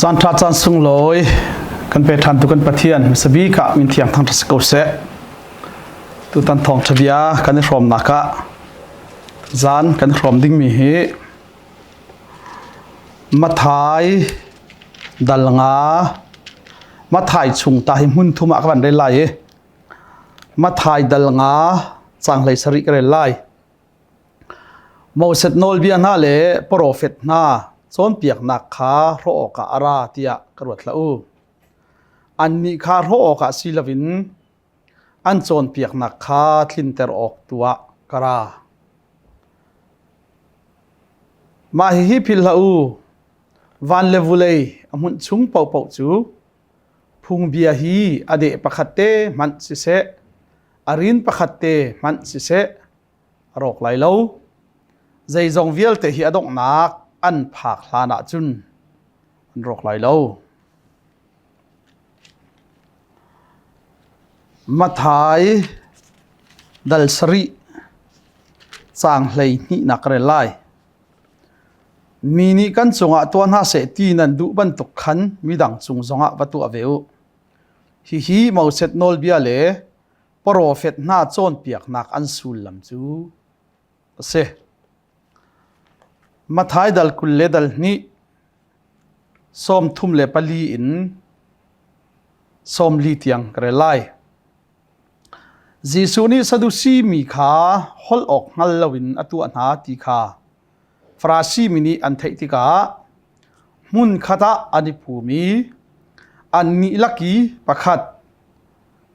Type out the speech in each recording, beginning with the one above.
Caan ṭha caan sunglawi kan pe ṭhan tu kan Pathian hmasa bik ah min thiang thangṭhat si ko seh. Tutan thawngṭha bia kan i hrawmnak ah zan kan i hrawm dingmi hi Mathai dal nga Mathai chung ta hi hmun thum ah ka van rel lai i Mathai dal nga cang hlei sarih ka rel lai. Moses nawlbia hna le profet hna cawnpiaknak kha hrawh awkah a ra tiah ka ruat hlah u. Annih kha hrawh awkah si loin an cawnpiaknak kha tlinter awk tu ah ka ra. Mah hihi philh hlah u, van le vulei a hmunh chung paohpaoh cu phungbia hi a deh pakhat te hmanh siseh, a rin pakhat te hmanh siseh, a rawk lai lo. Zeizong vialte hi a donghnak an phak hlan ahcun an rawk lai lo. Mathai dal sarih caang 12 nak rel lai. Mi nih kan cungah tuah hna seh ti nan duh bantuk khan midang cung zongah va tuah ve u. Hihi Moses nawlbia le Profet hna cawnpiaknak an sullam cu a si. Matthai dal 20 le dal hnih 34 in 40 tiang ka rel lai. Jesuh nih Sadusi mi kha holh awk hngal loin a tuah hna ti kha Farasi mi nih an theih tikah hmunkhat ah an i phum i annih lak i pakhat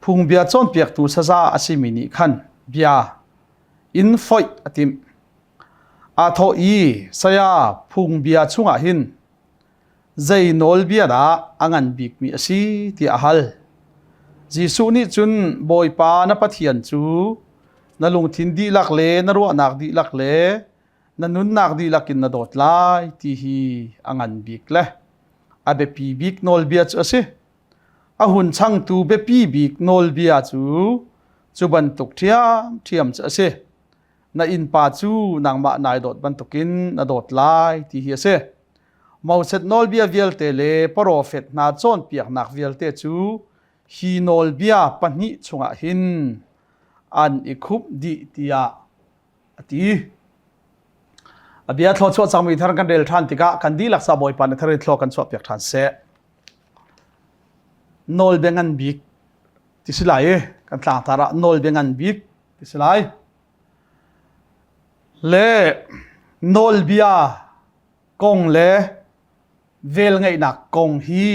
phungbia cawnpiaktu saza a simi nih khan bia in foih a timh. Aa thawh i, Saya, phungbia chungah hin zei nawlbia dah a ngan bikmi a si tiah a hal. Jesuh nih cun Bawipa na Pathian cu na lungthin dihlak le na ruahnak dihlak le na nunnak dihlak in na dawt lai ti hi a ngan bik le a biapi bik nawlbia cu a si. A hun changtu biapi bik nawlbia cu cu bantuk ṭhiamṭhiam cu a si. Na innpa cu nangmah nai dawt bantukin na dawt lai ti hi a si. Moses nawlbia vialte le profet hna cawnpiaknak vialte cu hi nawlbia pahnih chungah hin an i khumh dih tiah a ti. A bia thluachuah cangmi thar kan rel ṭhan tikah kan dihlak sa Bawipa na thar in thlua kan chuahpiak ṭhan seh. Nawlbia ngan bik ti si lai i kan tlangtar ah nawlbia ngan bik ti si lai. Le nawlbia kong le velngeihnak kong hi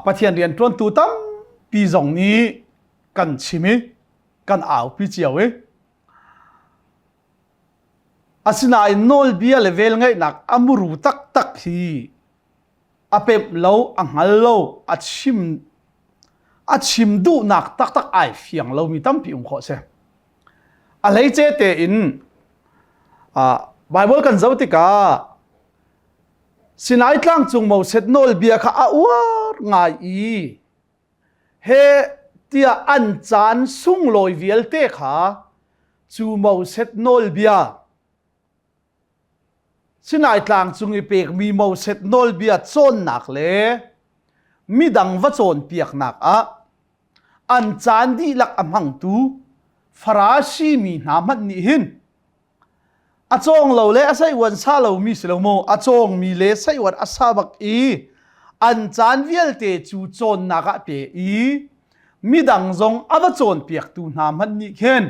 Pathian rianṭuantu tampi zong nih kan chim i kan aupi cio i asinain nawlbia le velngeihnak a muru taktak hi a pemh lo a hngal lo a chim a chim duhnak taktak ai fiang lomi tampi um khawh si a hleice tein Bible kan zoh tikah Sinai tlang cung Moses nawlbia kha a uar ngai i he tiah an caan sunglawi vialte kha cu Moses nawlbia Sinai tlang cung i pekmi Moses nawlbia cawnnak le midang va cawnpiaknak ah an caan dihlak a hmangtu Farasi mi hna hmanh nih hin a cawng lo le a saiuan sa lomi si lo maw a cawngmi le saiuan a sa bak i an caan vialte cu cawnnak ah pe i midang zong a va cawnpiaktu hna hmanh nih khin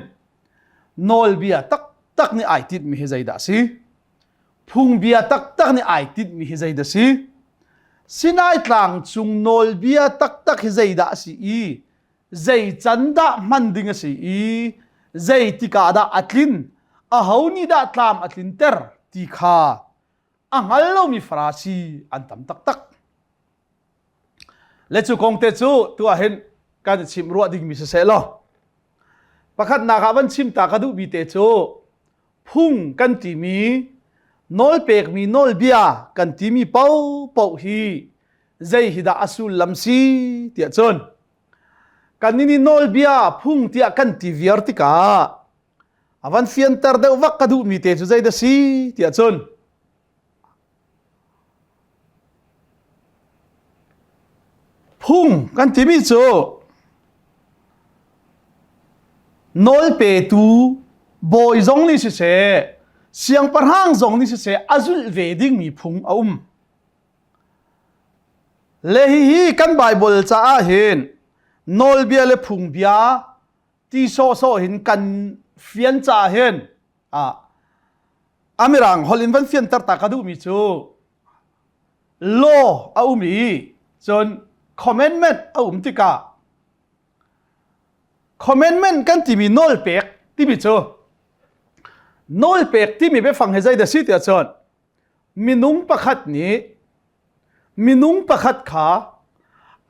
nawlbia taktak nih ai tinhmi hi zeidah a si? Phungbia taktak nih ai tinhmi hi zeidah a si? Sinai tlang cung nawlbia taktak hi zeidah a si i zei can dah hman ding a si i zei tikah dah a tlin aho nih dah tlam a tlinter ti kha a hngal lomi Farasi an tam taktak. Le cu kong te cu tu ah hin kan i chimh ruah dingmi siseh law pakhatnak ah van chim ta ka duhmi te cu phung kan timi nawlpekmi nawlbia kan timi paohpaoh hi zei hi dah a sullam si tiah cun kan nih nawlbia phung tiah kan ti viar tikah a van fianter deuh vak ka duhmi te cu zei dah si tiah cun. Phung kan timi cu nawlpetu bawi zong nih siseh, siangpahrang zong nih siseh a zulh ve dingmi phung a um. Le hihi kan Baibal caah hin nawlbia le phungbia ti sawhsawh hin kan fian caah hin ah a mirang holh in van fianter ta ka duhmi cu law a um i cun commandment a um tikah commandment kan timi nawlpek timi cu nawlpek timi biafang hi zeidah si tiah cun minung pakhat nih minung pakhat kha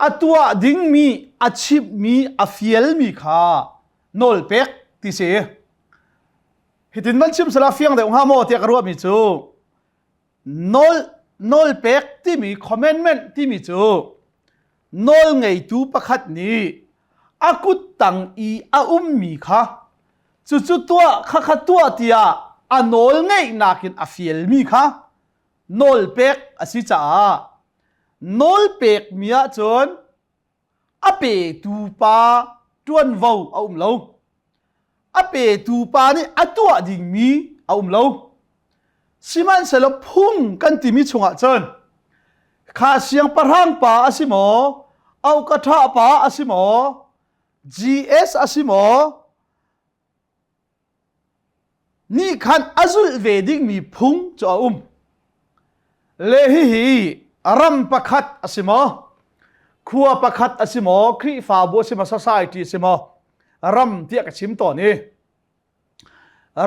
a tuah dingmi a chimhmi a fialmi kha nawlpek ti si hitin van chim sala fiang deuh hnga maw tiah ka ruahmi cu nawl nawlpek timi commandment timi cu nawl ngeitu pakhat nih a kut tang i a ummi kha cucu tuah khakha tuah tiah a nawl ngeihnak in a fialmi kha nawlpek a si caah nawlpekmi ahcun a petu pa ṭuanvo a um lo. A petu pa nih a tuah dingmi a um lo. Sihmanhsehlaw phung kan timi chungah cun kha siangpahrang pa a si maw, aukaṭha pa a si maw, GS a si maw, nih khan a zulh ve dingmi phung cu a um. Le hihi ram pakhat a si maw, khua pakhat a si maw, Khrihfabu a si maw, society a si maw, ram tiah ka chim tawn i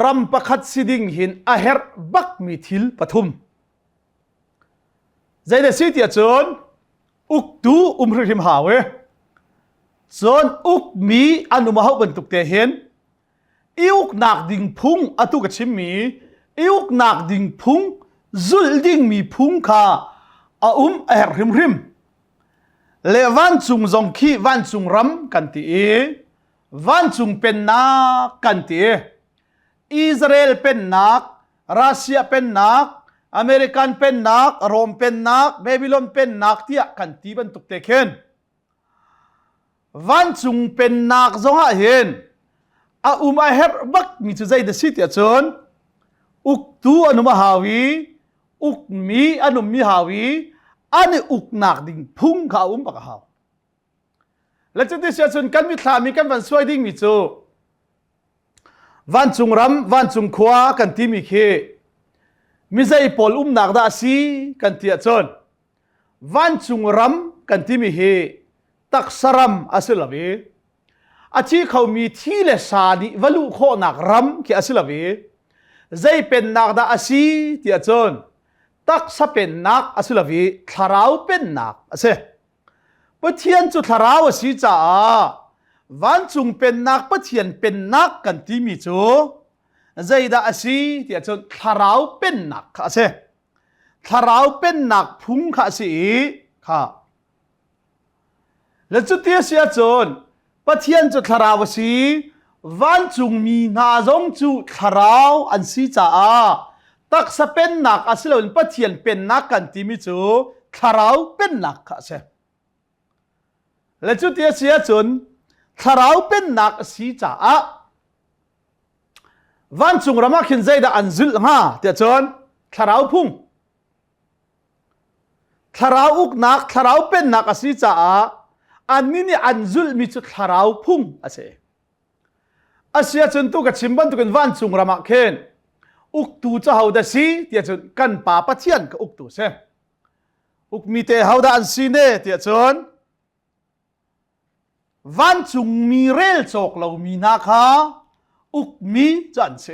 ram pakhat si ding hin a herh bakmi thil pathum. Zeidah si tiah cun uktu um hrimhrim hau i cun ukmi an um a hauh bantuk te hin i uknak ding phung atu ka chimmi i uknak ding phung zulh dingmi phung kha a um a herh hrimhrim le vancung zong khi vancung ram kan ti i vancung pennak kan ti i Israel pennak Russia pennak American pennak Rome pennak Babylon pennak tiah kan ti bantuk te khin Vancung pennak zongah hin a um a herh bakmi cu zei dah si tiah cun uktu an um a hau i ukmi an ummi hau i an i uknak ding phung kha a um bak a hau. Le cuti si ahcun kan mitthlam i kan van suai dingmi cu vancung ram, vancung khua kan timi khi mizei pawl umnak dah a si kan ti ahcun Vancung ram kan timi hi taksa ram a si lo i a thi khomi thi le sa nih va luh khawhnak ram khi a si lo i zei pennak dah a si tiah cun taksa pennak a si lo i thlarau pennak a si. Pathian cu thlarau a si caah vancung pennak Pathian pennak kan timi cu zeidah a si tiah cun thlarau pennak kha a si. Thlarau pennak phung kha a si i kha le cuti a si ahcun Pathian cu thlarau a si vancungmi hna zong cu thlarau an si caah taksa pennak a si loin Pathian pennak kan timi cu thlarau pennak kha a si. Le cuti a si ahcun thlarau pennak a si caah Vancung ram ah khin zeidah an zulh hnga tiah cun thlarau phung. Thlarau uknak, thlarau pennak a si caah annih nih an zulhmi cu thlarau phung a si. Asiahcun tu ka chim bantukin vancung ram ah khin uktu cu hodah si tiah cun kan Pa Pathian ka uktu si. Ukmi te hodah an si ne tiah cun Vancungmi rel cawk lomi hna kha ukmi cu an si.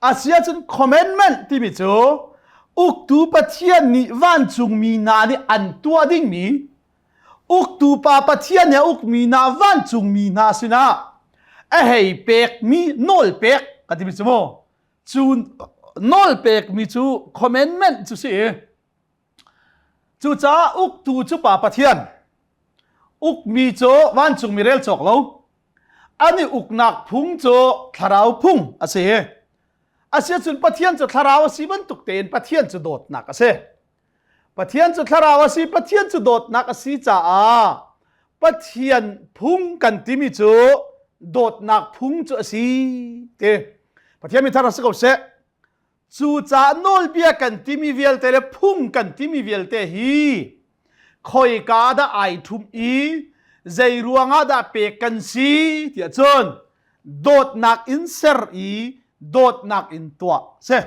Asiahcun commandment timi cu uktu Pathian nih vancungmi hna nih an tuah dingmi uktu pa Pathian nih a ukmi hna vancungmi hna sinah a hei pekmi nawl pek ka timi cu mu cu nawl pekmi cu commandment cu si. Cucaah uktu cu Pa Pathian, ukmi cu vancungmi rel cawk lo, an i uknak phung cu thlarau phung a si. Asiahcun Pathian cu thlarau a si bantuk tein Pathian cu dawtnak a si. Pathian cu thlarau a si, Pathian cu dawtnak a si caah Pathian phung kan timi cu dawtnak phung cu a si ti. Pathian mi thar a si ko seh. Cucaah nawlbia kan timi vialte le phung kan timi vialte hi khoika dah ai ṭhum i zei ruangah dah pek kan si tiah cun dawtnak in ser i dawtnak in tuah si.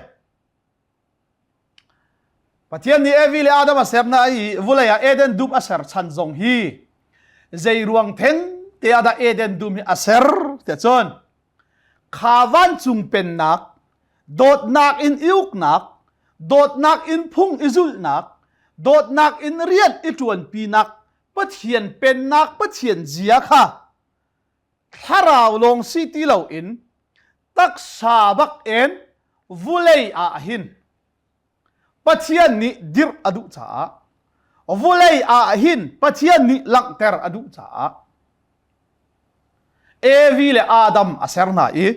Pathian nih Evi le Adam a sernak i vulei ah Eden dum a ser chan zong hi zei ruang theng te ah dah Eden dum hi a ser tiah cun kha vancung pennak dawtnak in i uknak dawtnak in phung i zulhnak dawtnak in rian i ṭuanpinak Pathian pennak Pathian zia kha thlarau lawng si ti loin taksa bak in vulei ah hin Pathian nih dirh a duh caah vulei ah hin Pathian nih langhter a duh caah Evi le Adam a ser hna i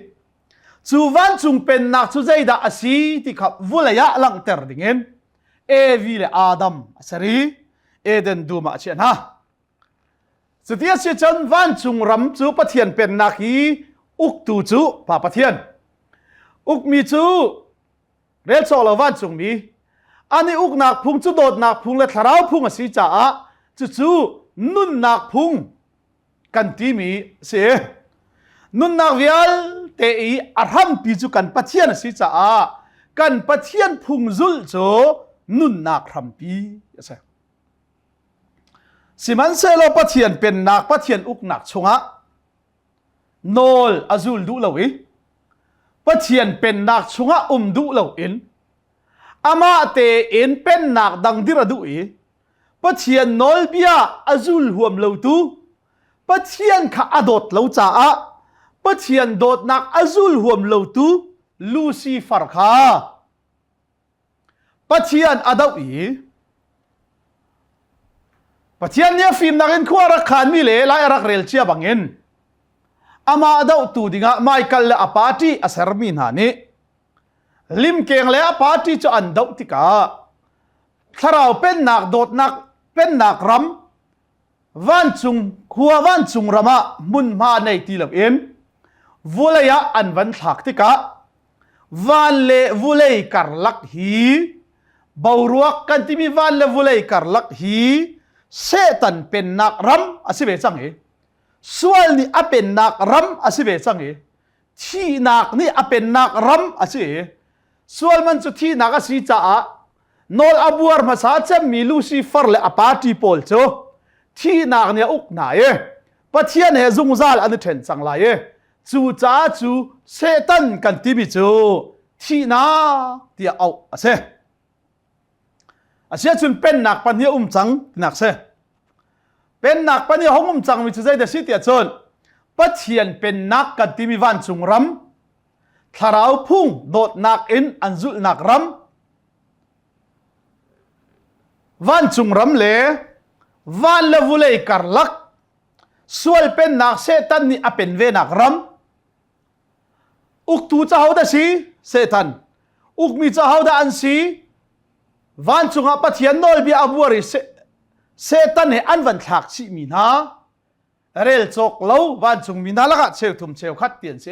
cu vancung pennak cu zeidah a si ti kha vulei ah langhter dingin Evi le Adam a ser i Eden dum ah a chiah hna. Cuti a si cun vancung ram cu Pathian pennak i uktu cu Pa Pathian. Ukmi cu rel cawk lo vancungmi. An i uknak phung cu dawtnak phung le thlarau phung a si caah cucu nunnak phung kan timi a si. Nunnak vialte i a hrampi cu kan Pathian a si caah kan Pathian phung zulh cu nunnak hrampi a si. Sihmanhsehlaw Pathian pennak, Pathian uknak chungah nawl a zul duh lo i Pathian pennak chungah um duh loin amah tein pennak dang dir a duh i Pathian nawlbia a zul huam lotu Pathian kha a dawt lo caah Pathian dawtnak a zul huam lotu Lucifer kha Pathian a doh i Pathian nih a fimnak in khua a rak khanmi le lai a rak rel cia bangin amah dohtu dingah Michael le a party a sermi hna nih limkeng le a party cu an doh tikah thlarau pennak dawtnak pennak ram vancung khua vancung ram ah hmunhma nei ti loin vulei ah an van thlak tikah van le vulei karlak hi boruak kan timi van le vulei karlak hi Satan pennak ram a si ve cang i sual nih a pennak ram a si ve cang i thihnak nih a pennak ram a si i sual man cu thihnak a si caah nawl a buar hmasa cemmi Lucifer le a party pawl cu thihnak nih a uk hna i Pathian he zungzal an i ṭhen cang lai i cu caah cu Satan kan timi cu thihnak tiah auh a si. Asiahcun pennak pahnih a um cang tinak si. Pennak pahnih a hung um cangmi cu zeidah si tiah cun Pathian pennak kan timi vancung ram thlarau phung dawtnak in an zulhnak ram vancung ram le van le vulei karlak sual pennak Satan nih a pen venak ram uktu ca hodah si Satan ukmi ca hodah an si vancung ah Pathian nawlbia a buar i Satan he an van thlak chihmi hna rel cawk lo vancungmi hna lakah cheuthum cheukhat ti an si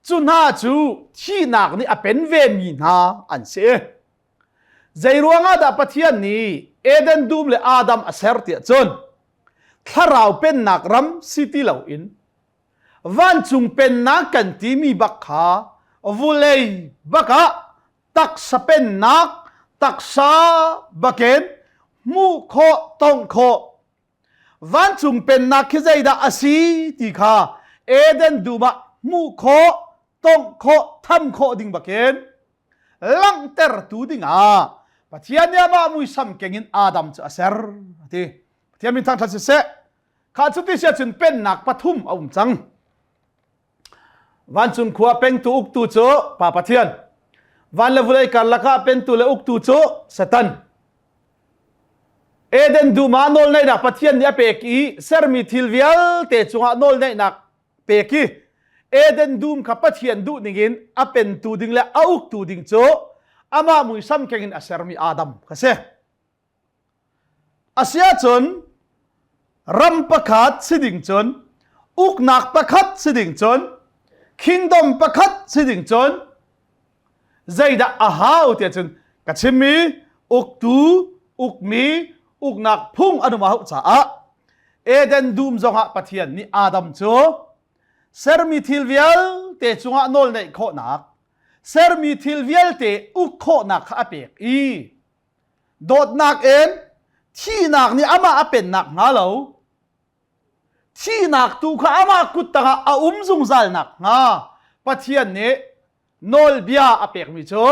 cu hna cu thihnak nih a pen ve mi hna an si zei ruangah dah Pathian nih Eden dum le Adam a ser tiah cun thlarau pennak ram si ti loin vancung pennak kan timi bak kha vulei bakah taksa pennak taksa bakin hmuh khawh tongh khawh Vancung pennak khi zeidah a si ti kha Eden dum ah hmuh khawh, tongh khawh, tham khawh ding bakin langhtertu dingah Pathian nih amah muisam keng in Adam cu a ser a ti. Pathian min thangṭhat siseh. Kha cu ti si ahcun pennak pathum a um cang. Vancung khua pengtu uktu cu Pa Pathian. Van le vulei karlak ah pentu le uktu cu Satan. Eden dum ah nawlneihnak Pathian nih a pek i sermi thil vialte cungah nawlneihnak pek i Eden dum kha Pathian duh ningin a pentu ding le a uktu ding cu amah muisam keng in a sermi Adam kha si. Asiahcun ram pakhat si ding cun uknak pakhat si ding cun kingdom pakhat si ding cun zeidah a hau tiah cun ka chimmi uktu ukmi uknak phung an um a hauh caah Eden dum zongah Pathian nih Adam cu sermi thil vialte cungah nawl neih khawhnak sermi thil vialte uk khawhnak kha a pek i dawtnak in thihnak nih amah a pennak hnga lo thihnak tu kha amah kut tangah a um zungzal nak hnga Pathian nih nawlbia a pekmi cu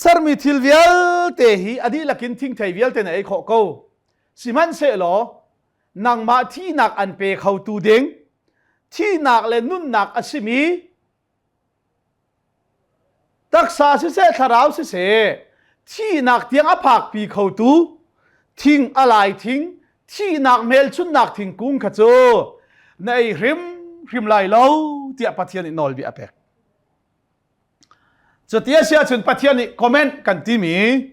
sermi thil vialte hi a dihlak in thingthei vialte na ei khawh ko sihmanhsehlaw nangmah thihnak an pe khotu ding thihnak le nunnak a simi Taksa siseh thlarau siseh thihnak tiang a phakpi khotu thing a lai thing thihnak hmelchunhnak thingkung kha cu na ei hrimhrim lai lo tiah Pathian nih nawlbia a pek. Cuti a si ahcun Pathian nih comment kan timi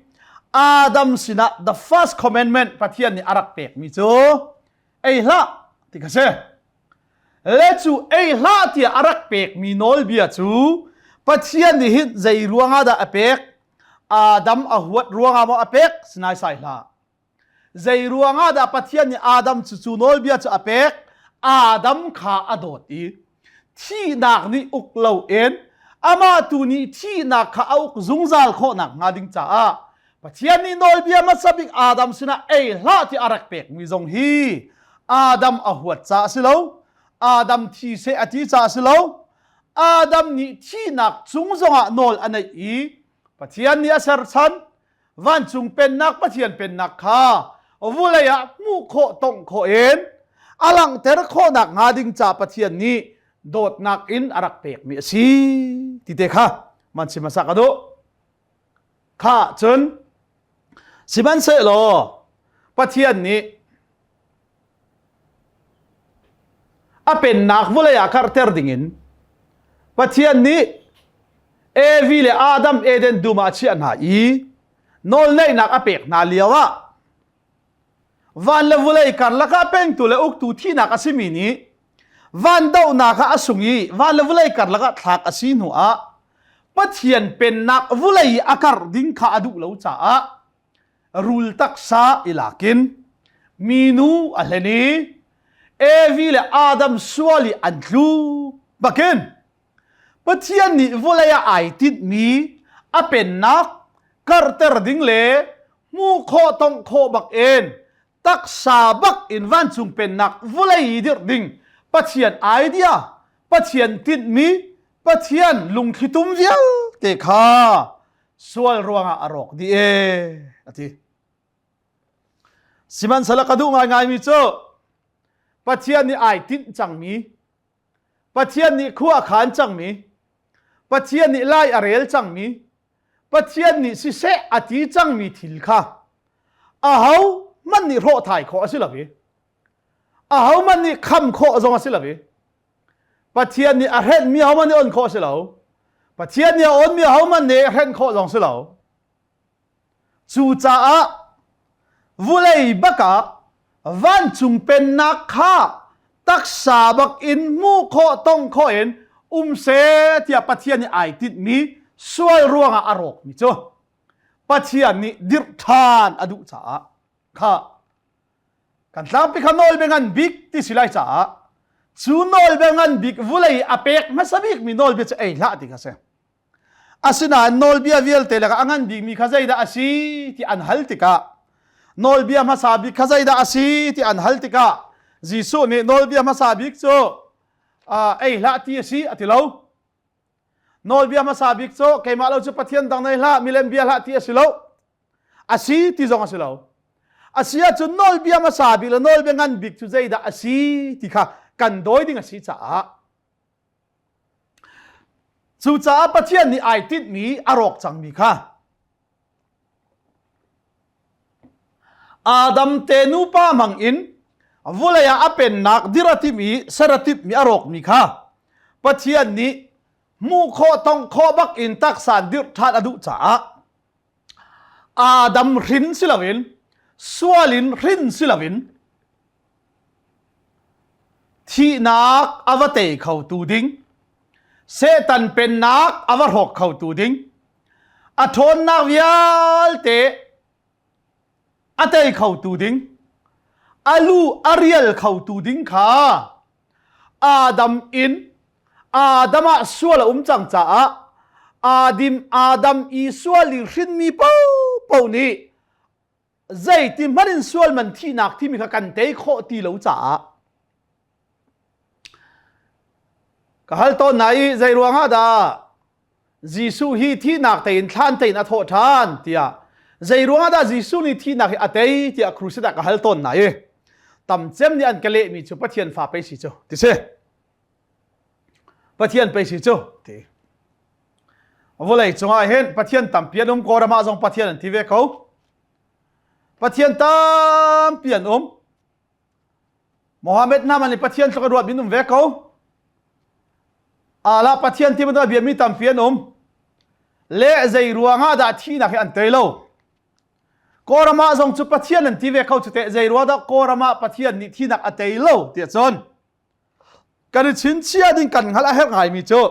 Adam sinah the first commandment Pathian nih a rak pekmi cu ei hlah ti kha si. Le cu ei hlah tiah a rak pekmi nawlbia cu Pathian nih hin zei ruangah dah a pek? Adam a huat ruangah maw a pek? Sinai sai hlah. Zei ruangah dah Pathian nih Adam cu cu nawlbia cu a pek? Adam kha a dawt i thihnak nih uk loin amah tu nih thihnak kha a uk zungzal khawh nakhnga ding caah Pathian nih nawlbia hmasa bik Adam sinah ei hlah ti a rak pekmi zong hi Adam a huat caah a si lo, Adam thi seh a ti caah a si lo, Adam nih thihnak cung zongah nawl a neih i Pathian nih a serchan vancung pennak Pathian pennak kha vulei ah hmuh khawh tongh khawh in a langhter khawhnak hnga ding ca Pathian nih dawtnak in a rak pekmi a si ti te kha man chim hmasa ka duh. Kha cun sihmanhsehlaw Pathian nih a pennak vawlei ah karhter dingin Pathian nih Evi le Adam Eden dum ah a chiah hna i nawlneihnak a pek hna lio ah van le vawlei karlak ah pengtu le uktu thihnak a simi nih van dohnak ah a sung i van le vawlei karlak ah thlak a si hnu ah Pathian pennak vawlei a karh ding kha a duh lo caah rul taksa i lakin minu a hlen i Evi le Adam sual i an tlu bakin Pathian nih vawlei ah ai tinhmi a pennak karhter ding le hmuh khawh tongh khawh bak in taksa bak in vancung pennak vawlei i dirh ding Pathian idea Pathian tinhmi Pathian lungthlitum vialte kha sual ruangah a rawk dih e a ti. Sihmanhsehlaw ka duh ngaingaimi cu Pathian nih ai tinh cangmi Pathian nih khua a khan cangmi Pathian nih lai a rel cangmi Pathian nih siseh a ti cangmi thil kha aho hmanh nih hrawh thai khawh a si lo i aho hmanh nih kham khawh zong a si lo i Pathian nih a hrenhmi aho hmanh nih on khawh a si lo Pathian nih a onmi aho hmanh nih hrenh khawh zong si lo Cucaah vulei bakah vancung pennak kha taksa bak in hmuh khawh tong khawh in um seh tiah Pathian nih ai tinhmi sual ruangah a rawkmi cu Pathian nih dirh ṭhan a duh caah kha kan tlangpi kha nawlbia ngan bik ti si lai caah cu nawlbia ngan bik vulei a pek hmasa bikmi nawlbia cu ei hlah ti kha si. Asinain nawlbia vialte lakah a ngan bikmi kha zeidah a si ti an hal tikah nawlbia hmasa bik kha zeidah a si ti an hal tikah Jesuh nih nawlbia hmasa bik cu ei hlah ti a si a ti lo. Nawlbia hmasa bik cu keimah lo cu Pathian dang nei hlah, milem bia hlah ti a si lo. A si ti zong a si lo. A si ahcun nawlbia hmasa bik le nawlbia ngan bik cu zeidah a si ti kha kan dawi ding a si caah Cucaah Pathian nih ai tinhmi a rawk cangmi kha Adam te nupa hmang in vulei ah a pennak dir a timh i ser a timhmi a rawkmi kha Pathian nih hmuh khawh tongh khawh bak in taksa dirh ṭhan a duh caah Adam hrin si loin. Sual in hrin si loin thihnak a va tei khotu ding, Satan pennak a va hrawk khotu ding, a ṭhawnnak vialte a tei khotu ding, a lu a rial khotu ding kha Adam in Adam ah sual a um cang caah Adim Adam i sual i hrinmi paohpaoh nih zeiti hmanh in sual man thihnak timi kha kan tei khawh ti lo caah ka hal tawn na i zei ruangah dah Jesuh hi thihnak tein thlan tein a thawh ṭhan tiah zei ruangah dah Jesuh nih thihnak hi a tei tiah crusade ah ka hal tawn na i tam cem nih an ka lehmi cu Pathian fa pei si cu ti si Pathian pei si cu ti vawlei cungah hin Pathian tampi an um Kawlram ah zong Pathian an ti ve ko Pathian tampi an um Mohammed hna man nih Pathian tluk a ruat min um ve ko. Allah Pathian ti bantuk bia mi tampi an um. Le zei ruangah dah thihnak hi an tei lo. Kawlram ah zong cu Pathian an ti ve ko cu teh zei ruang dah Kawlram ah Pathian nih thihnak a tei lo tiah cun kan i chinchiah ding kan hngalh a herh ngaimi cu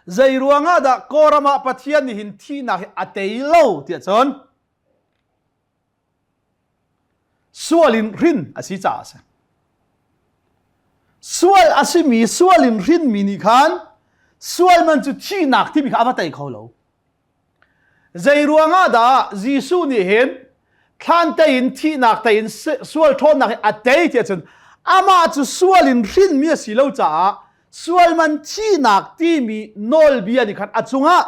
zei ruangah dah Kawlram ah Pathian nih hin thihnak hi a tei lo tiah cun Sual in hrin a si caah a si. Sual a simi sual in hrinmi nih khan sual man cu thihnak timi kha a va tei kho lo. Zei ruangah dah Jesuh nih hin thlan tein thihnak tein sual ṭhawnnak hi a tei tiah cun amah cu sual in hrinmi a si lo caah sual man thihnak timi nawlbia nih khan a cungah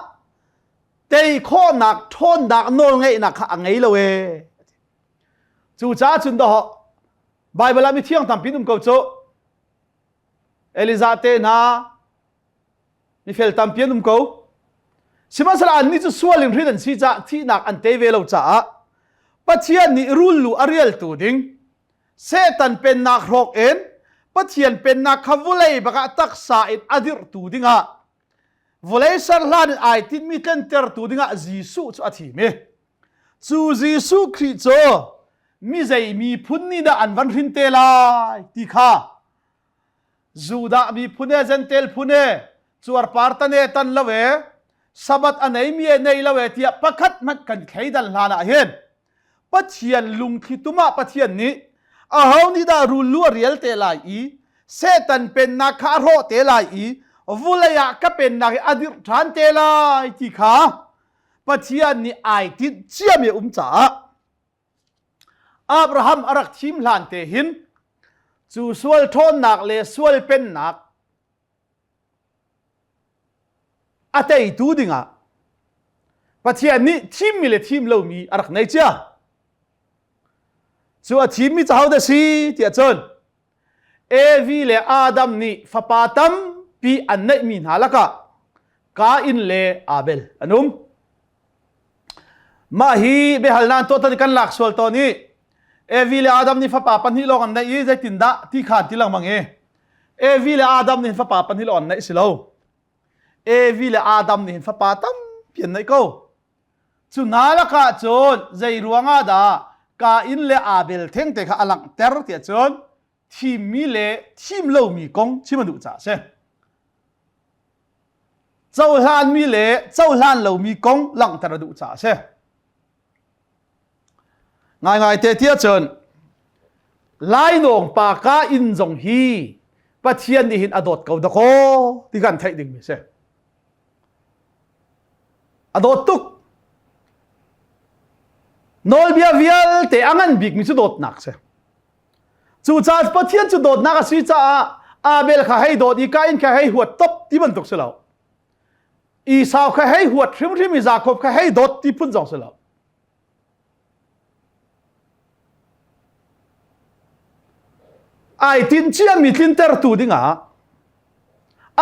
tei khawhnak ṭhawnnak nawlngeihnak kha a ngei lo ee. Cucaah cun dawh Baibal ah mithiang tampi um ko cu. Elijah te hna mifel tampi an um ko. Sihmanhsehlaw annih cu sual in hrin an si caah thihnak an tei ve lo caah Pathian nih rul lu a rialtu ding Satan pennak hrawk in Pathian pennak kha vulei bakah taksa in a dirhtu dingah Vawlei ser hlan in ai tinhmi tlentertu dingah Jesuh cu a thim i cu Jesuh Khrih cu mi zei miphun nih dah an van hrin te lai ti kha Judah miphun e Gentile phun e cuarpar tan e tan lo e Sabbath a nei mi e nei lo e tiah pakhat hmanh kan thleidan hlan ah hin Pathian lungthli tum ah Pathian nih aho nih dah rul lu a rial te lai i Satan pennak kha a hrawh te lai i vulei ah ka pennak hi a dirh ṭhan te lai ti kha Pathian nih ai tinh ciami a um caah Abraham a rak thim hlan te hin cu sual ṭhawnnak le sual pennak A teitu dingah Pathian nih thimmi le thim lomi a rak nei cia. Cu a thimmi cu ahodah si tiah cun Evi le Adam nih fapa tampi an neihmi hna lakah Kain le Abel an um. Mah hi biahalnak tuah tan kan lak sual tawn i Evi le Adam nih fapa pahnih lawng an neih i zeitindah ti kha an ti lengmang i Evi le Adam nih fapa pahnih lawng an neih si lo. Evi le Adam nih fapa tampi an neih ko. Cu hna lakah cun zei ruangah dah Kain le Abel thengte kha a langhter tiah cun thimmi le thim lomi kong chim a duh caah a si. Cohlanmi le cohlan lomi kong langhter a duh caah a si. Ngaingai te tiah cun lainawng pa ka inn zong hi Pathian nih hin a dawt ko dakaw ti kan theih dingmi si. A dawt tuk. Nawlbia vialte a ngan bikmi cu dawtnak si. Cucaah Pathian cu dawtnak a si caah Abel kha hei dawt i Kain kha hei huat top ti bantuk si lo. Esau kha hei huat hrimhrim i Jakob kha hei dawt ti phun zong si lo. Ai tin ciami tlintertu dingah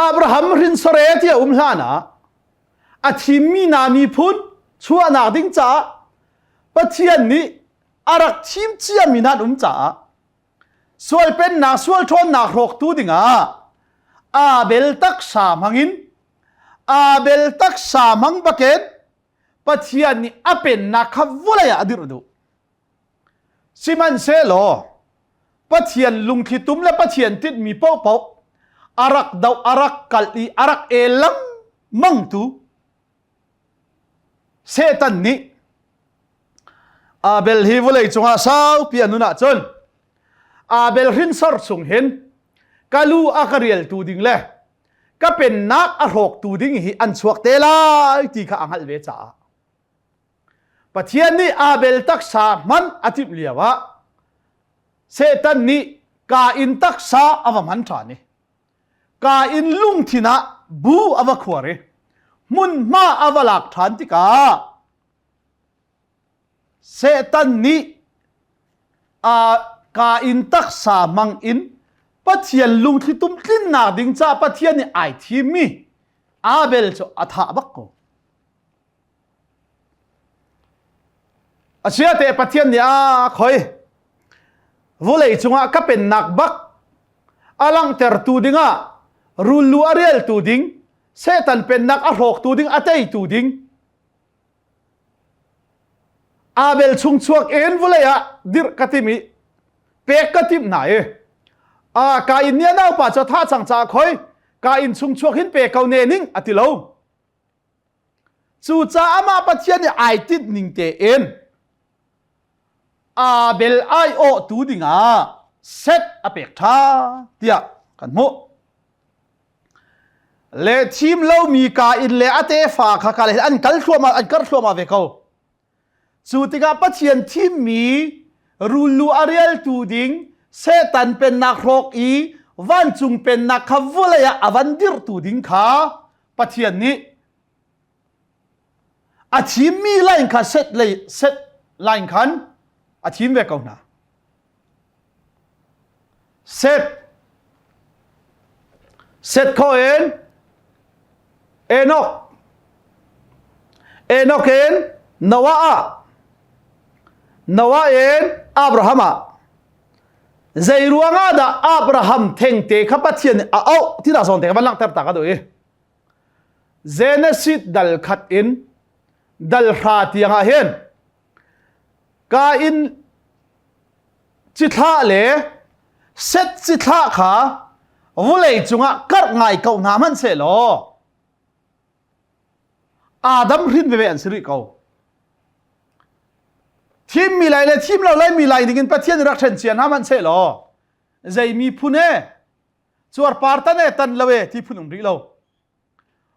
Abraham hrinsore ti a um hlan ah a thimmi na miphun chuahnak ding caah Pathian nih a rak thim ciami nan um caah sual pennak sual ṭhawnnak hrawktu dingah Abel taksa hmangin Abel taksa hmang bakin Pathian nih a pennak kha vawlei ah a dirh duh. Sihmanhsehlaw Pathian lungthli tum le Pathian tinhmi paohpaoh a rak doh, a rak kalh i a rak el lengmangtu Satan nih Abel hi vawlei cungah saupi a nun ahcun Abel hrinsor chung hin ka lu a ka rialtu ding le ka pennak a hrawktu ding hi an chuak te lai ti kha a hngalh ve caah Pathian nih Abel taksa hman a timh lio ah Satan nih Kain taksa a va hman ṭhan i Kain lungthin ah bu a va khuar i hmunhma a va lak ṭhan tikah Satan nih Kain taksa hmang in Pathian lungthli tum tlinnak ding caah Pathian nih ai thimmi Abel cu a thah bak ko. Asiate Pathian nih a khoi vulei cungah ka pennak bak a langhtertu dingah rullu a rialtu ding Satan pennak a hrawktu ding a teitu ding Abel chung chuak in vulei ah dirh ka tim i pek ka timh hna i a ka in nih a naupa cu tha cang ca khoi ka in chung chuak hin pe ko ne ning a ti lo Cucaah mah Pathian nih ai tinh ning tein Abel aiawhtu dingah Seth a pek ṭha tiah kan hmuh. Le thim lomi Kain le a tefa kha kal an kal thluahmah an karh thluahmah ve ko. Cu tikah Pathian thimmi rullu a rialtu ding Satan pennak hrawk i vancung pennak kha vawlei ah a van dirhtu ding kha Pathian nih a thimmi line kha set lei set line khan a thim ve ko hna. Set Set kho in Enoch Enoch in Noah ah Noah in Abraham ah zei ruangah dah Abraham thengte kha Pathian nih a auh ti dah zawn te ka van langhter ta ka duh i Genesis dal khat in dal hra tiang ah hin Kain cithlah le Set cithlah kha vulei cungah karh ngai ko hna hmanh sehlaw Adam hrin veve an si rih ko. Thimmi lai le thim lo lai mi lai dingin Pathian rak ṭhen cia hna hmanh sehlaw zei miphun he cuarpar tan e tan lo e ti phun um rih lo.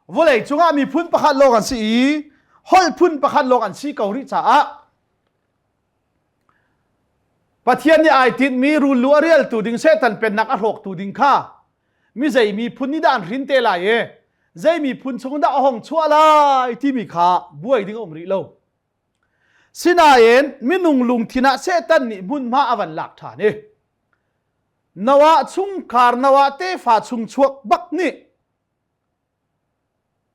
Vawlei cungah miphun pakhat lawng an si i holh phun pakhat lawng an si ko rih caah Pathian nih ai tinhmi rullu a rialtu ding Satan pennak a hrawktu ding kha mi zei miphun nih dah an hrin te lai i zei miphun chung dah a hong chuah lai timi kha buai ding a um rih lo. Sinain minung lungthin ah Satan nih hmunhma a van lak ṭhan i Noah chungkhar Noah tefa chung chuak bak nih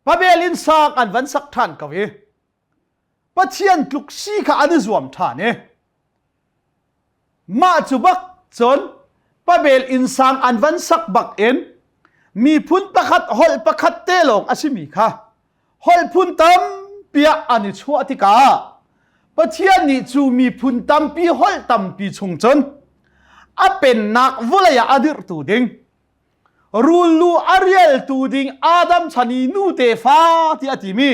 Babel in sang an van sak ṭhan ko i Pathian tluk si kha an i zuam ṭhan i mah cu bak cun Babel inn sang an van sak bak in miphun pakhat holh pakhat te lawng a simi kha holh phun tampi ah an i chuah tikah Pathian nih cu miphun tampi holh tampi chung cun a pennak vawlei ah a dirhtu ding rullu a rialtu ding Adam chan i nu tefa ti a timi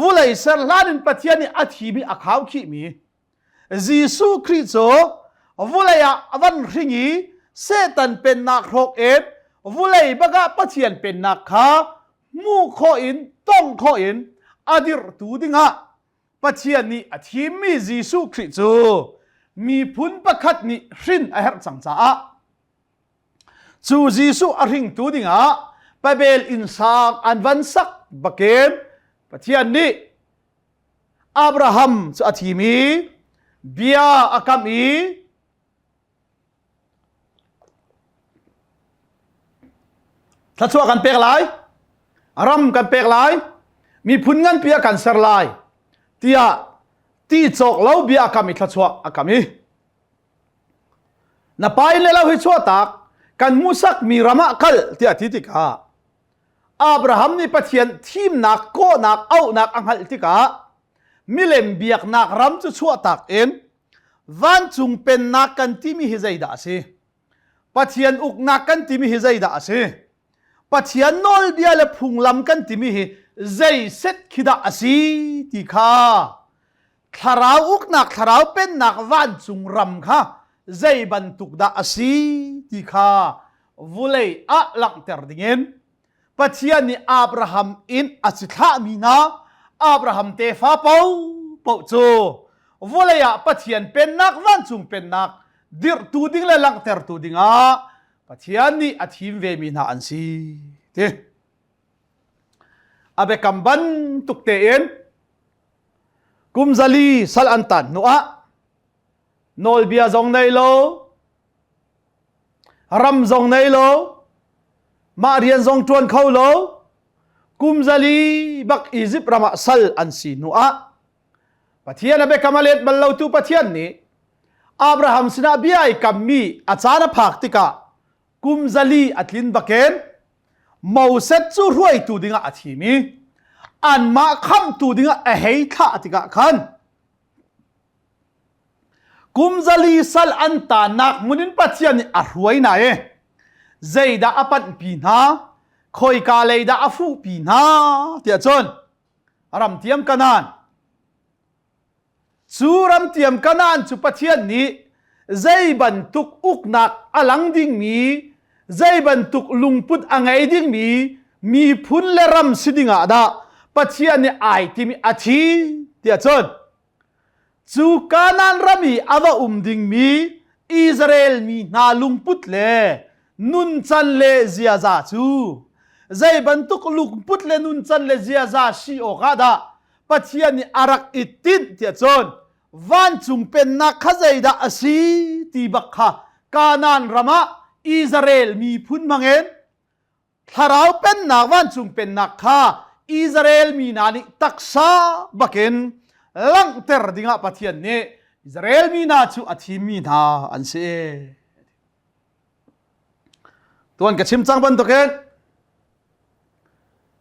vulei ser hlan in Pathian nih a thimi a khaukhihmi Jesuh Khrih cu vulei ah a van hring i Satan pennak hrawk in vulei bakah Pathian pennak kha hmuh khawh in tong khawh in a dirhtu dingah Pathian nih a thimmi Jesuh Khrih cu miphun pakhat nih hrin a herh cang caah Cu Jesuh a hringtu dingah Babel innsang an van sak bakin Pathian nih Abraham cu a thim i bia a kamh i thluachuah kan pek lai, ram kan pek lai, miphun nganpi ah kan ser lai tiah ti cawk lo bia a kam i thluachuah a kam i Na pa in le lo hi chuahtak kan hmuhsakmi ram ah kal tiah ti tikah Abraham nih Pathian thimnak kawhnak auhnak a hngalh tikah milem biaknak ram cu chuahtak in. Vancung pennak kan timi hi zeidah a si? Pathian uknak kan timi hi zeidah a si? Pathian nawlbia le phunglam kan timi hi zei set khi dah a si ti kha thlarau uknak thlarau pennak vancung ram kha zei bantuk dah a si ti kha vulei ah langhter dingin Pathian nih Abraham in a cithlahmi hna Abraham tefa paohpaoh cu vawlei ah Pathian pennak vancung pennak dirhtu ding le langhtertu dingah Pathian nih a thim vemi hna an si ti. A biakam bantuk tein kum zali sal an tan hnuah nawlbia zong nei lo ram zong nei lo mah rian zong ṭuan kho lo kum zali bak Izipt ram ah sal an si hnu ah Pathian a biakam a let bal lotu Pathian nih Abraham sinah bia ai kammi a caan a phak tikah kum zali a tlin bakin Moses cu hruaitu dingah a thim i anmah khamhtu dingah a hei thlah tikah khan Kum zali sal an taannak hmun in Pathian nih a hruai hna i zeidah a panhpi hna, khoika lei dah a fuhpi hna tiah cun ramtiam Kanaan. Cu ramtiam Kanaan cu Pathian nih zei bantuk uknak a lang dingmi, zei bantuk lungput a ngei dingmi miphun le ram si dingah dah Pathian nih ai tim i a thi tiah cun Cu Kanaan ram i a va um dingmi Israel mi hna lungput le nuncan le ziaza cu zei bantuk lungput le nuncan le ziaza si awkah dah Pathian nih a rak i tinh tiah cun vancung pennak kha zeidah a si ti bak kha Kanaan ram ah Israel miphun hmangin Thlarau pennak vancung pennak kha Israel mi hna nih taksa bakin langhter dingah Pathian nih Israel mi hna cu a thimmi hna an si. Tuan ka chim cang bantukin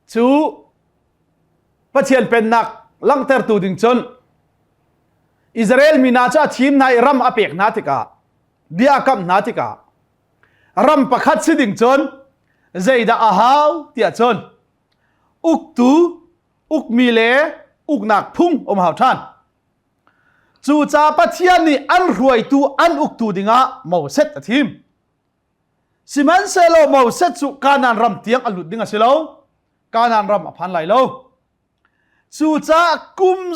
cu Pathian pennak langhtertu ding cun Israel mi hna cu a thim hna i ram a pek hna tikah bia a kamh hna tikah Ram pakhat si ding cun zeidah a hau tiah cun uktu, ukmi le uknak phung um hau ṭhan. Cucaah Pathian nih an hruaitu an uktu dingah Moses a thim. Sihmanhsehlaw Moses cu Kanaan ram tiang a lut ding a si lo. Kanaan ram a phan lai lo. Cucaah kum,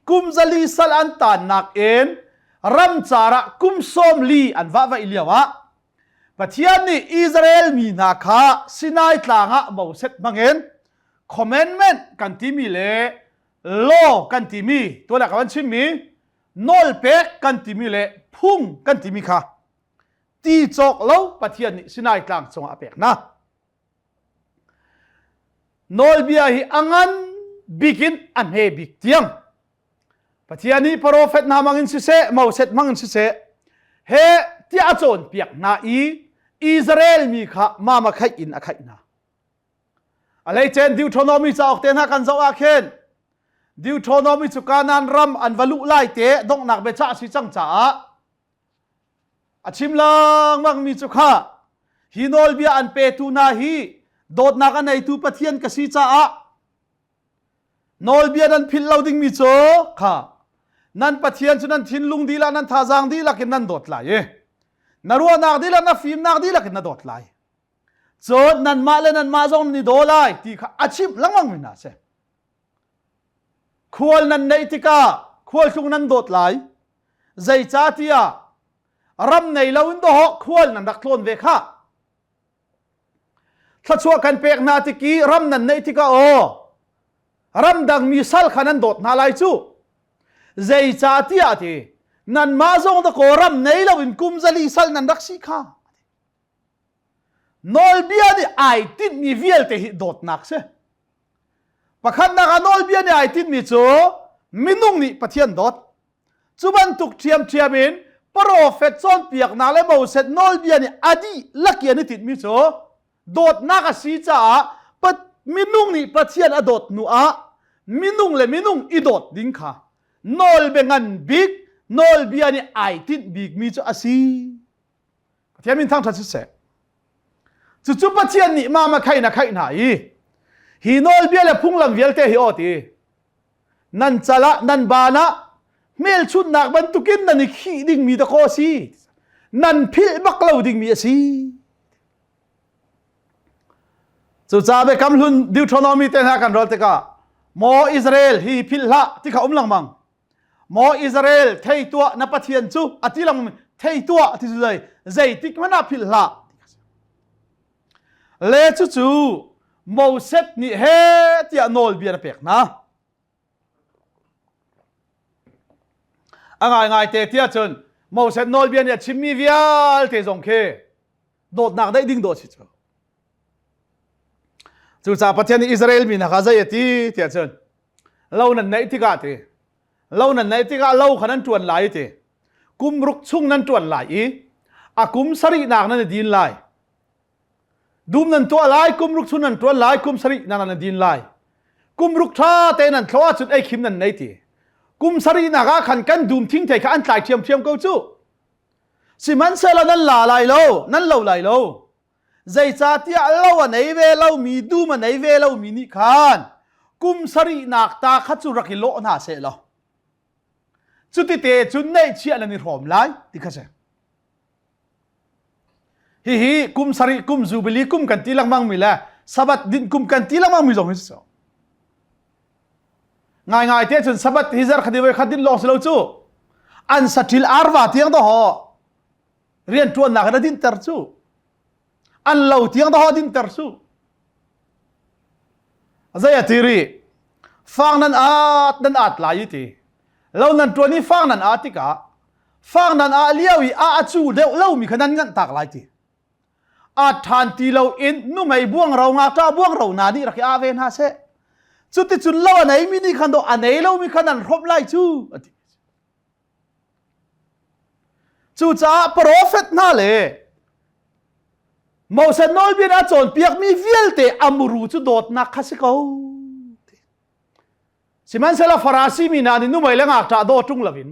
kum zali sal an taannak in ramcar ah kum sawm li an vahvaih lio ah Pathian nih Israel mi hna kha Sinai tlang ah Moses hmangin commandment kan timi le law kan timi tuan ah ka van chimmi nawlpek kan timi le phung kan timi kha ti cawk lo Pathian nih Sinai tlang cungah a pek hna. Nawlbia hi a ngan bik in a hme bik tiang Pathian nih profet hna hmang in siseh, Moses hmang in siseh, he tiah a cawnpiak hna i Israel mi kha mama khaih in a khaih hna. A hleicen Deuteronomy cauk te hna kan zoh ah khin Deuteronomy cu Kanaan ram an va luh lai te donghnak biachah a si cang caah A chim lengmang mi cu kha hi nawlbia an petu hna hi dawtnak a neitu Pathian ka si caah nawlbia nan philh lo dingmi cu kha nan Pathian cu nan thinlung dihlak nan thazaang dihlak in nan dawt lai i na ruahnak dihlak na fimnak dihlak in na dawt lai cun nanmah le nanmah zong nan i daw lai ti kha a chimh lengmang mi hna a si. Khual nan neih tikah khualtlung nan dawt lai. Zeicahtiah ram nei lo in dawhawh khual nan rak tlawn ve khah. Thluachuah kan pek hna tik i ram nan neih tikah aw ramdang mi sal kha nan dawt hna lai cu. Zeicahtiah ti nanmah zong dakaw ram nei lo in kum zali sal nan rak si kha. Nawlbia nih ai tinhmi vialte hi dawtnak si. Pakhatnak ah nawlbia nih ai tinhmi cu minung nih Pathian dawt. Cu bantuk ṭhiamṭhiam in profet cawnpiaknak le Moses nawlbia nih a dihlak i an i tinhmi cu dawtnak a si caah minung nih Pathian a dawt hnu ah minung le minung i dawt ding kha nawlbia ngan bik. Nawlbia nih ai tinh bikmi cu a si. Pathian min thangṭhat siseh. Cucu Pathian nih mama khain a khaih hna i hi nawlbia le phunglam vialte hi aw ti nan cal ah nan ban ah hmelchunhnak bantukin nan i khih dingmi dakaw a si nan philh bak lo dingmi a si Cucaah biakam hlun Deuteronomy te hna kan rel tikah Maw Israel hi philh hlah ti kha um lengmang. Maw Israel thei tuah na Pathian cu a ti lengmang thei tuah ti cu zei zeitik hmanh ah philh hlah. Le cucu Moses nih he tiah nawlbia na pek hna. A ngaingai te tiah cun Moses nawlbia nih a chimmi vialte zong khi dawtnak daih ding dawh si cu. Cucaah Pathian nih Israel mi hna kha zei a ti tiah cun lo nan neih tikah ti lo nan neih tikah lo kha nan ṭuan lai ti kum ruk chung nan ṭuan lai i a kum sarihnak nan i din lai dum nan tuah lai kum ruk chung nan ṭuan lai kum sarih nan nan din lai kum ruk ṭha te nan thlo ahcun ei khim nan nei ti kum sarihnak ah khan kan dum thingthei kha an tlai ṭhiamṭhiam ko cu Sihmanhsehlaw nan la lai lo, nan lo lai lo. Zeicahtiah lo a nei ve lomi, dum a nei ve lomi nih khan kum sarihnak ta kha cu rak i lawh hna seh law cutite cun neihchiah nan i hrawm lai ti kha si. Hihi kum sarih kum jubilee kum kan ti lengmang mi le Sabbath din kum kan ti lengmang mi zong hi si. Ngaingai te cun Sabbath hi zarh khat i voi khat din lawng si lo cu. An saṭil arva tiang dawh rian ṭuannak in a dinter cu. An lo tiang dawh dinter cu. Zei a ti rih? Fang nan at nan at lai i ti. Lo nan ṭuan i fang nan at tikah fang nan ah lio i a a cu deuh lomi kha nan nganh tak lai ti. A ṭhan ti loin numei buangro ngakṭah buangro hna nih rak i ah ve hna seh. Cuticun lo a neimi nih khan dawh a nei lomi kha nan hrawmh lai cu a ti. Cucaah profet hna le Moses nawlbia a cawnpiakmi vialte a muru cu dawtnak kha si ko. Sihmanhsehlaw Farasi mi hna nih numei le ngakṭah daw ṭung loin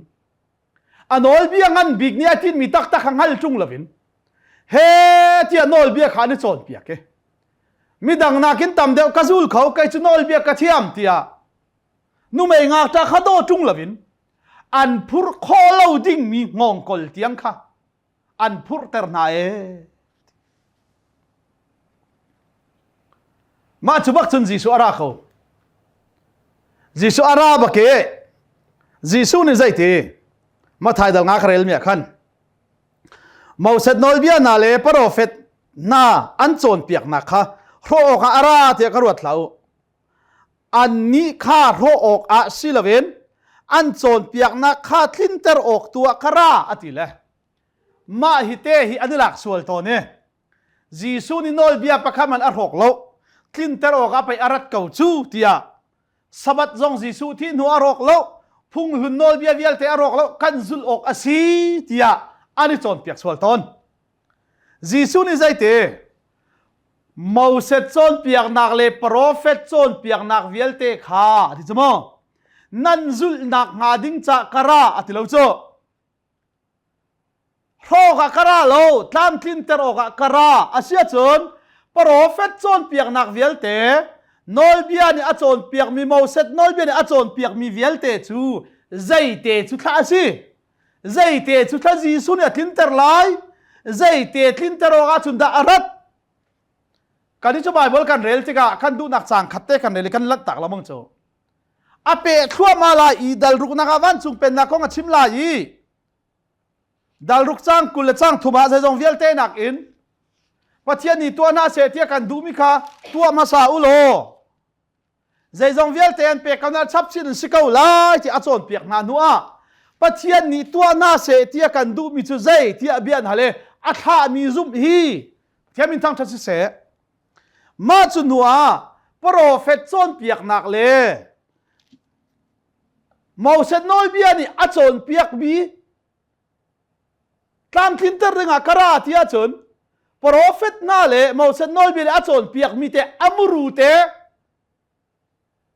a nawlbia ngan bik nih a tinhmi taktak kha hngal ṭung loin he tiah nawlbia kha an i cawnpiak i midang nakin tam deuh ka zul kho kei cu nawlbia ka thiam tiah numei ngakṭah kha daw ṭung loin an phurh khawh lo dingmi hngawngkol tiang kha an phurhter hna ee. Mah cu bak cun Jesuh a ra ko. Jesuh a ra bak i Jesuh nih zeiti Mathai dal nga ka rel mi ah khan Moses nawlbia hna le profet hna an cawnpiaknak kha hrawh awkah a ra tiah ka ruat hlah u. Annih kha hrawh awkah si loin an cawnpiaknak kha tlinter awk tu ah ka ra a ti le mah hi te hi an i lak sual tawn i Jesuh nih nawlbia pakhat man a hrawk lo tlinter awkah pei a rat ko cu tiah Sabbath zong Jesuh thih hnu a rawk lo phunghlun nawlbia vialte a rawk lo kan zulh awk a si tiah an i cawnpiak sual tawn Jesuh nih zeiti Moses cawnpiaknak le profet cawnpiaknak vialte kha a ti cu maw nan zulhnak hnga ding ca ka ra a ti lo cu Hrawk ah ka ra lo, tlamtlinter awkah ka ra. Asiahcun profet cawnpiaknak vialte, nawlbia nih a cawnpiakmi Moses nawlbia nih a cawnpiakmi vialte cu zeite cu thlah a si? Zeite cu thla Jesuh nih a tlinter lai? Zeite tlinter awkah cun dah a rat? Kan cu Bible kan rel tikah kan duhnak caang khat te kan rel i kan lanhtak lengmang cu. A peh thluahmah lai i dal ruknak ah vancung pennak kong a chim lai i dal ruk cang 20 le cang thum ah zeizong vialte nakin Pathian nih tuah hna seh tiah kan duhmi kha tuah hmasa u law zeizong vialte an pek ko na chap chin in si ko lai ti a cawnpiak hna hnu ah Pathian nih tuah hna seh tiah kan duhmi cu zei tiah bia an hal i a thlahmi zumh hi Pathian min thangṭhat siseh mah cu hnu ah profet cawnpiaknak le Moses nawlbia nih a cawnpiakmi tlamtlinter dingah ka ra ti ahcun profet hna le Moses nawlbia nih a cawnpiakmi te a muru te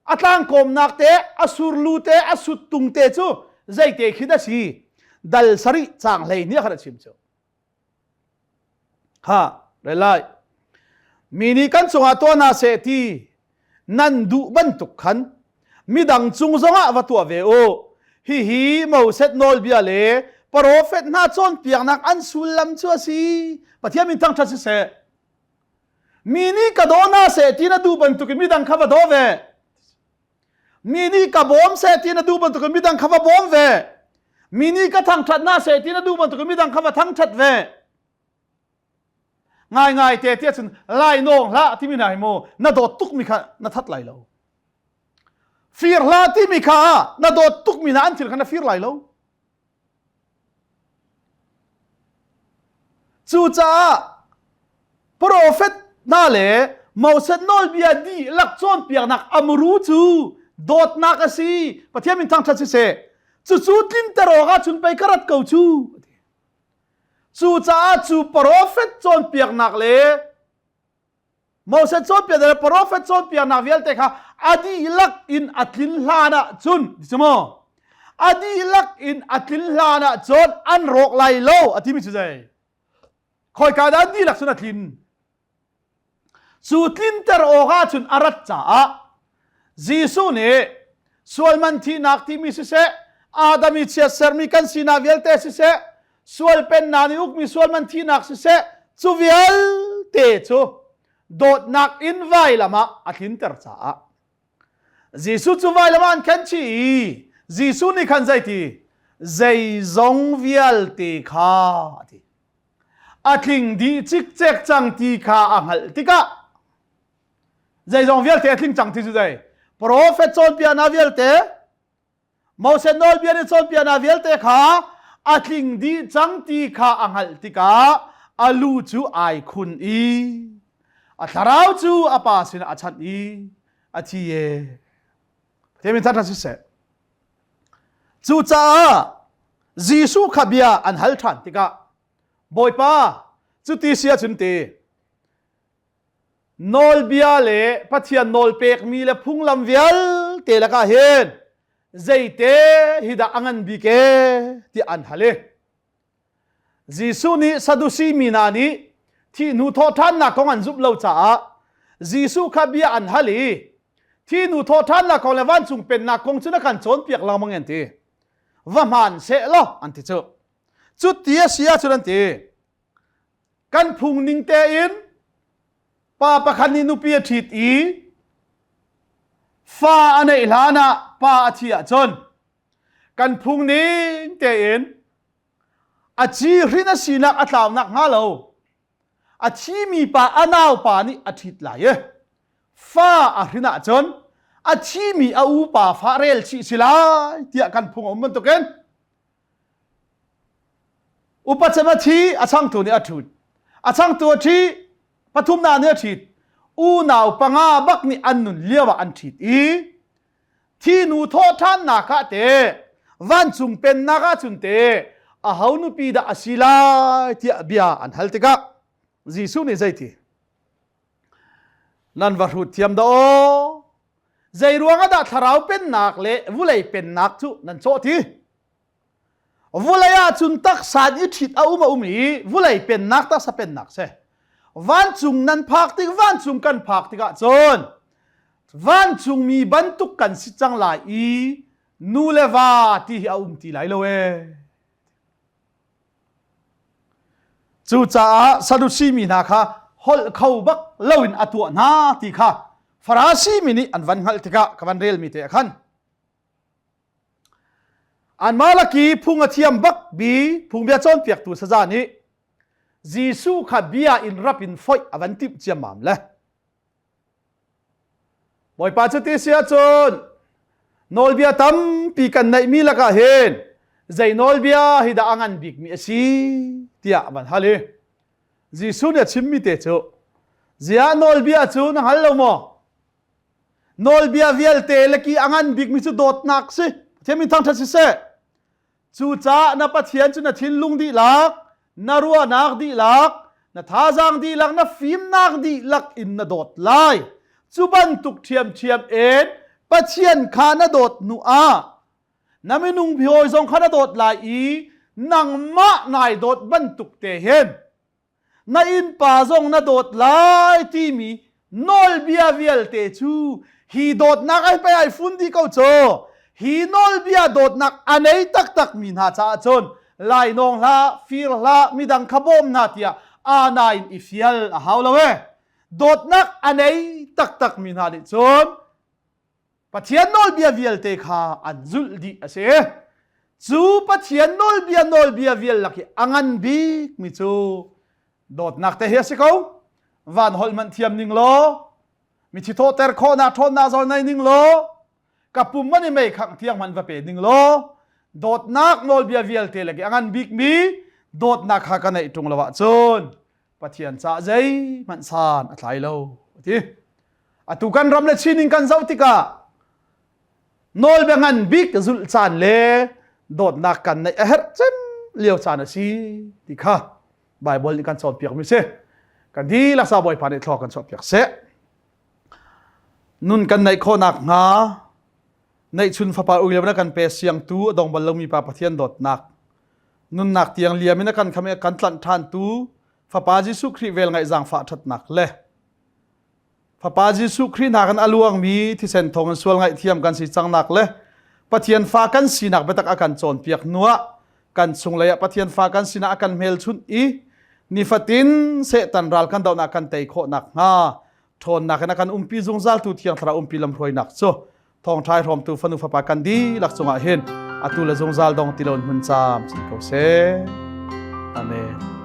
a tlangkawmnak te a surlu te a suttung te cu zeite khin a si. dal sarih caang hlei ni khan a chim cu. Ha, rel lai. Mi nih kan cungah tuah hna seh ti nan duh bantuk khan midang cung zongah va tuah ve u. Hihi Moses nawlbia le profet hna cawnpiaknak an sullam cu a si. Pathian min thangṭhat siseh. Mi nih ka daw hna seh ti na duh bantukin midang kha va daw ve. Mi nih ka bawm seh ti na duh bantukin midang kha va bawm ve. Mi nih ka thangṭhat hna seh ti na duh bantukin midang kha va thangṭhat ve. Ngaingai te tiah cun lai nawng hlah timi hna hi mu na dawt tukmi kha na that lai lo. Fir hlah timi kha na dawt tukmi hna an thil kha na fir lai lo. Cucaah profet hna le Moses nawlbia dihlak cawnpiaknak a muru cu dawtnak a si. Pathian min thangṭhat siseh. Cucu tlinter awkah cun pei ka rat ko cu. Cucaah cu profet cawnpiaknak le Moses cawnpiak le profet cawnpiaknak vialte kha a dihlak in a tlin hlan ah cun ti maw a dihlak in a tlin hlan ah cun an rawk lai lo a timi cu zei khawika dah an dihlak cun a tlin cu tlinter awk ah cun a rat caah Jesuh nih sualman thihnak timi siseh Adam i chiatsermi kan sinak vialte siseh sual pennak nih ukmi sualman thihnak siseh cu vialte cu dawtnak in vailam ah a tlinter caah Jesuh cu vailam ah an khen chih i Jesuh nih khan zeiti zeizong vialte kha a ti a tling dih cikcek cang ti kha a hngalh tikah Zeizong vialte a tling cang ti cu zei? Profet cawnpiaknak vialte, Moses nawlbia nih cawnpiaknak vialte kha a tling dih cang ti kha a hngalh tikah a lu cu ai khun i a thlarau cu a pa sinah a chanh i a thi e. Pathian min thangṭhat siseh. Cucaah Jesuh kha bia an hal ṭhan tikah Bawipa cuti si ahcun ti Nawlbia le Pathian nawlpekmi le phunglam vialte lakah hin zeite hi dah a ngan bik ee tiah an hal i Jesuh nih Sadusi mi hna nih thih hnu thawhṭhannak kong an zumh lo caah Jesuh kha bia an hal i thi hnu thawhṭhannak kong le vancung pennak kong cu na kan cawnpiak lengmang an ti. Va hmaan seh law an ti cu. Cu ti a si ahcun an ti. Kan phung ning tein pa pakhat nih nupi a ṭhit i fa a neih hlan ah pa a thih ahcun kan phung ning tein a ci hrin a sinak a tlaunak hnga lo a thimi pa a naupa nih a ṭhit lai i fa a hrin ahcun a thimi a upa fa rel chih si lai tiah kan phung a um bantukin Upa cem a thi, a changtu nih a ṭhut. A changtu a ṭhi, pathumnak nih a ṭhit. Unau panga bak nih an nun lio ah an ṭhit i thinu thawhṭhannak ah te vancung pennak ah cun te aho nupi dah a si lai tiah bia an hal tikah Jesuh nih zeiti nan va hrut thiam dah aw zei ruang ah dah thlarau pennak le vulei pennak cu nan cawh ti Vulei ah cun taksa in i ṭhit a um a um i vulei pennak taksa pennak si. Vancung nan phak tik vancung kan phak tikah cun vancungmi bantuk kan si cang lai i nu le va ti hi a um ti lai lo ee. Cucaah Sadusi mi hna kha holh kho bak loin a tuah hna ti kha Farasi mi nih an van hngalh tikah ka van relmi te ah khan Anmah lak i phung a thiam bak mi phungbia cawnpiaktu saza nih Jesuh kha bia in rap in foih a van timh ciammam le Bawipa cu ti si ahcun nawlbia tampi kan neihmi lakah hin zei nawlbia hi dah a ngan bikmi a si tiah a van hal i Jesuh nih a chimmi te cu ziah nawlbia cu na hngal lo maw? Nawlbia vialte laki a ngan bikmi cu dawtnak si. Pathian min thangṭhat siseh. Cucaah na Pathian cu na thinlung dihlak, na ruahnak dihlak, na thazaang dihlak, na fimnak dihlak in na dawt lai. Cu bantuk ṭhiamṭhiam in Pathian kha na dawt hnu ah na minung hawi zong kha na dawt lai i Nangmah nai dawt bantuk te hin na innpa zong na dawt lai timi nawlbia vialte cu hi dawtnak ai pei ai fun dih ko cu. Hi nawlbia dawtnak a nei taktak mi hna caah cun lainawng hlah, fir hlah, midang kha bawm hna tiah aa in i fial a hau lo e. Dawtnak a nei taktak mi hna nih cun Pathian nawlbia vialte kha an zulh dih a si. Cu Pathian nawlbia nawlbia vial lak i a ngan bik mi cu dawtnak te hi a si ko. Van holh hmanh thiam ning law, mithi thawhter khawhnak ṭhawnnak zawl nei ning law, ka pum man i mei khangh tiang hmanh va pe ning law, dawtnak nawlbia vialte lak i a ngan bik mi dawtnak kha ka neih ṭung lo ahcun Pathian caah zeihmanh san a tlai lo a ti. Atu kan ram le sining kan zoh tikah nawlbia ngan bik zulh caan le dawtnak kan neih a herh cem lio caan a si ti kha Bible nih kan cawnpiak mi si. Kan dihlak sa Bawipa nih thlaw kan chuahpiak seh. Nun kan neih khawhnak hnga neihchun fapa ui na kan pe siangtu a dong bal lomi pa Pathian dawtnak nunnak tiang liam in a kan kham i a kan tlanh ṭhantu Fapa Jesuh Khrih vel ngaih zaangfah ṭhatnak le Fapa Jesuh Khrih hna kan a luangmi thisen thawng in sual ngaihthiam kan si cangnak le Pathian fa kan sinak biatak a kan cawnpiak hnuah kan chunglei ah Pathian fa kan sinak a kan hmelchunh i nifatin Satan ral kan dohnak kan tei khawh nakhnga ṭhawnnak in a kan umpi zungzaltu Thiang Thlarau umpi lamhruainak cu thawngṭha i hrawmtu fanu fapa kan dihlak cungah hin atu le zungzal dong ti loin hmun caam si ko seh. Amen.